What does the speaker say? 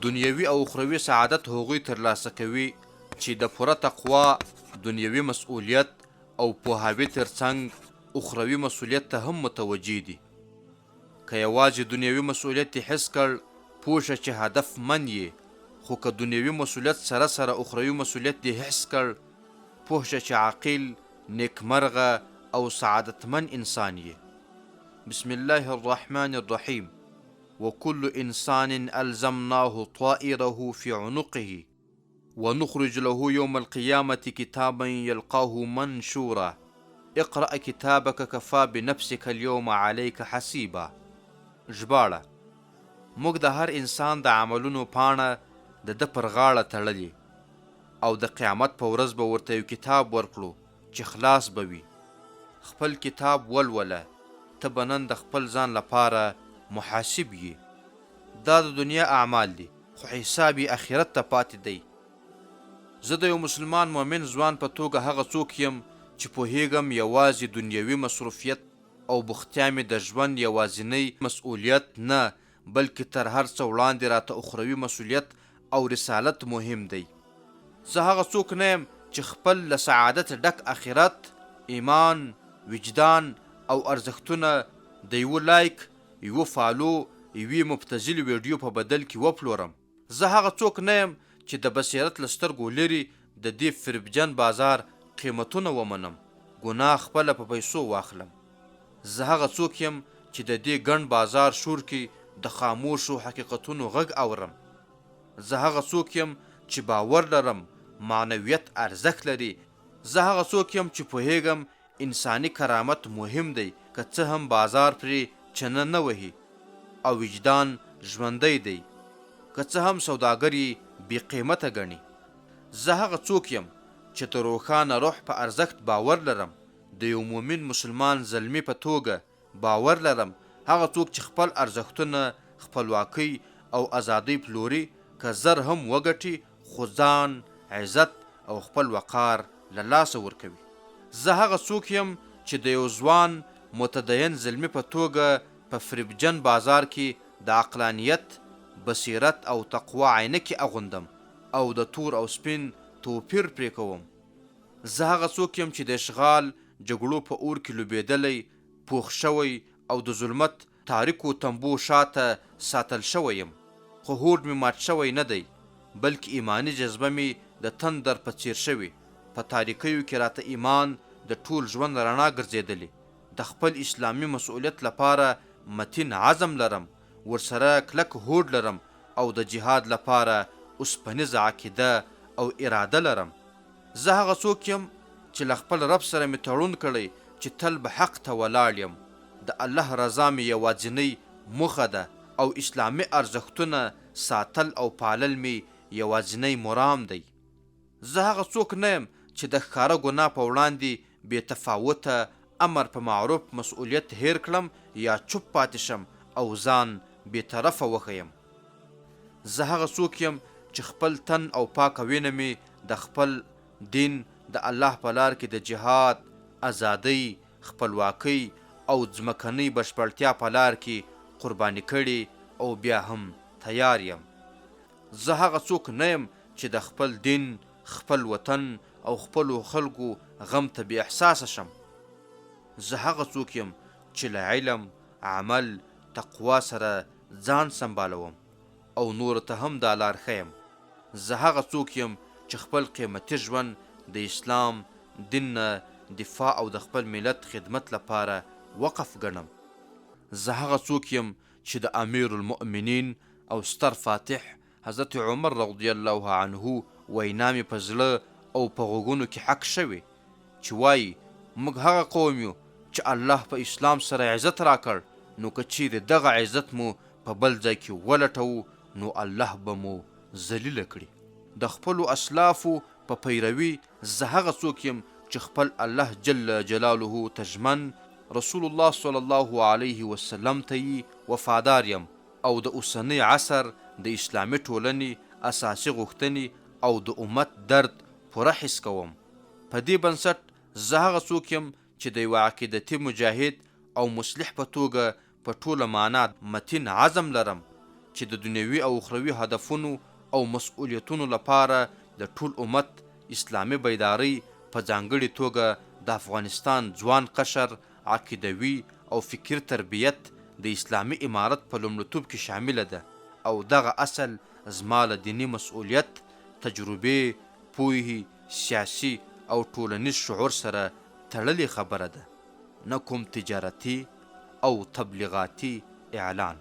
دنیوي او اخروي سعادت هغوی ترلاسه کوي چې د پوره تقوا، دنیوي مسؤلیت او پوهاوي ترڅنګ اخروي مسؤلیت ته هم متوجه دي. که یوازې دنیوي مسؤلیت دې حس کړ، پوه شه چې هدف من یې، خو که دنیوي مسؤلیت سره سره اخروي مسؤلیت دې حس کړ، پوه شه چې عاقل، نیکمرغه او سعادتمن انسان یې. بسم الله الرحمن الرحیم وکل انسان الزمناه طائره فی عنقه ونخرج له يوم القيامة كتابا يلقاه منشورا اقرأ كتابك كفى بنفسك اليوم عليك حسيبا. ژباړه، موږ د هر انسان د عملونو پاڼه د ده پر غاړه تړلې او د قیامت په ورځ به ورته یو کتاب ورکړو چې خلاص به وي. خپل کتاب ولوله، ته به نن د خپل ځان لپاره محاسب یې. دا د دنیا اعمال دي، خو حساب یې اخرت ته پاتې دی. زه د یو مسلمان مؤمن ځوان په توګه هغه څوک یم چې پوهېږم یوازې دنیوي مصروفیت او بوختیا مې د ژوند یوازینی مسؤلیت نه، بلکې تر هر څه وړاندې راته اخروي مسؤلیت او رسالت مهم دی. زه هغه څوک نه یم چې خپل له سعادت ډک اخرت، ایمان، وجدان او ارزښتونه د یوه لایک، یوه فالو، یوې مبتذلې ویډیو په بدل کې وپلورم. زه هغه څوک نه یم چې د بصیرت له سترګو لرې د دې فریبجن بازار قیمتونه ومنم، ګناه خپله په پیسو واخلم. زه هغه څوک یم چې د دې ګڼ بازار شور کې د خاموشو حقیقتونو غږ اورم. زه هغه څوک یم چې باور لرم معنویت ارزښت لري. زه هغه څوک یم چې پوهېږم انساني کرامت مهم دی که څه هم بازار پرې چنه نه وهي او وجدان ژوندی دی که څه هم سوداګر یې بې قیمته ګڼي. زه هغه څوک یم چې د روښانه روح په ارزښت باور لرم، د یو مومن مسلمان زلمي په توګه باور لرم هغه څوک چې خپل ارزښتونه، خپلواکۍ او ازادۍ پلوري که زر هم وګټي خو ځان، عزت او خپل وقار له لاسه ورکوي. زه هغه څوک یم چې د یو ځوان متدین زلمي په توګه په فریبجن بازار کې د عقلانیت، بصیرت او تقوا عینکې اغوندم او د تور او سپین توپیر پرې کوم. زه هغه څوک یم چې د اشغال جګړو په اور کې لوبېدلی، پوخ شوی او د ظلمت تاریکو تمبو شاته ساتل شوی یم، خو هوډ مې مات شوی نه دی، بلکې ایماني جذبه مې د تندر په څېر شوې، په تاریکیو کې راته ایمان د ټول ژوند رڼا ګرځېدلې، د خپل اسلامي مسؤلیت لپاره متین عزم لرم، ورسره کلک هوډ لرم او د جهاد لپاره اوسپنیزه عقیده او اراده لرم. زه هغه څوک یم چې له خپل رب سره مې تړون کړی چې تل به حق ته ولاړ یم، د الله رضا مې یواځینۍ موخه ده او اسلامي ارزښتونه ساتل او پالل مې یواځینی مرام دی. زه هغه څوک نه یم چې د ښکاره ګناه په وړاندې بې تفاوته، امر په معروف مسؤلیت هېر کړم یا چوپ پاتې شم او ځان بې طرفه وښیم. زه هغه څوک یم چې خپل تن او پاکه وینه مې د خپل دین، د الله په لار کې د جهاد، ازادۍ، خپلواکۍ او ځمکنۍ بشپړتیا په لار کې قرباني کړې او بیا هم تیار یم. زه هغه څوک نه یم چې د خپل دین، خپل وطن او خپلو خلکو غم ته بې احساسه شم. زه هغه څوک یم چې له علم، عمل، تقوا سره ځان سمبالوم او نورو ته هم دا لار ښیم. زه هغه څوک یم چې خپل قیمتي ژوند د اسلام دین نه دفاع او د خپل ملت خدمت لپاره وقف ګڼم. زه هغه څوک یم چې د امیرالمؤمنین او ستر فاتح حضرت عمر رضی الله عنه وینا مې په زړه او په غوږونو کې حک شوې چې وايي، موږ هغه قوم یو چې الله په اسلام سره عزت راکړ، نو که چیرې دغه عزت مو په بل ځای کې ولټوو نو الله به مو ذلیله کړي. د خپلو اسلافو په پیروي زه هغه څوک یم چې خپل الله جل جلاله ته ژمن، رسول الله صلی الله علیه وسلم ته یي وفادار یم او د اوسنۍ عصر د اسلامي ټولنې اساسي غوښتنې او د امت درد پوره حس کوم. په دې بنسټ زه هغه څوک یم چې د یوه عقیدتي مجاهد او مصلح په توګه په ټوله معنا متین عزم لرم. چې د دنیوي او اخروي هدفونو او مسؤلیتونو لپاره د ټول امت اسلامي بیدارۍ په ځانګړي توګه د افغانستان ځوان قشر عقیدوي او فکري تربیت د اسلامي امارت په لومړیتوب کې شامله ده او دغه اصل زما له دیني مسؤلیت، تجربې، پوهې، سیاسي او ټولنیز شعور سره تړلې خبره ده، نه کوم تجارتي او تبلیغاتي اعلان.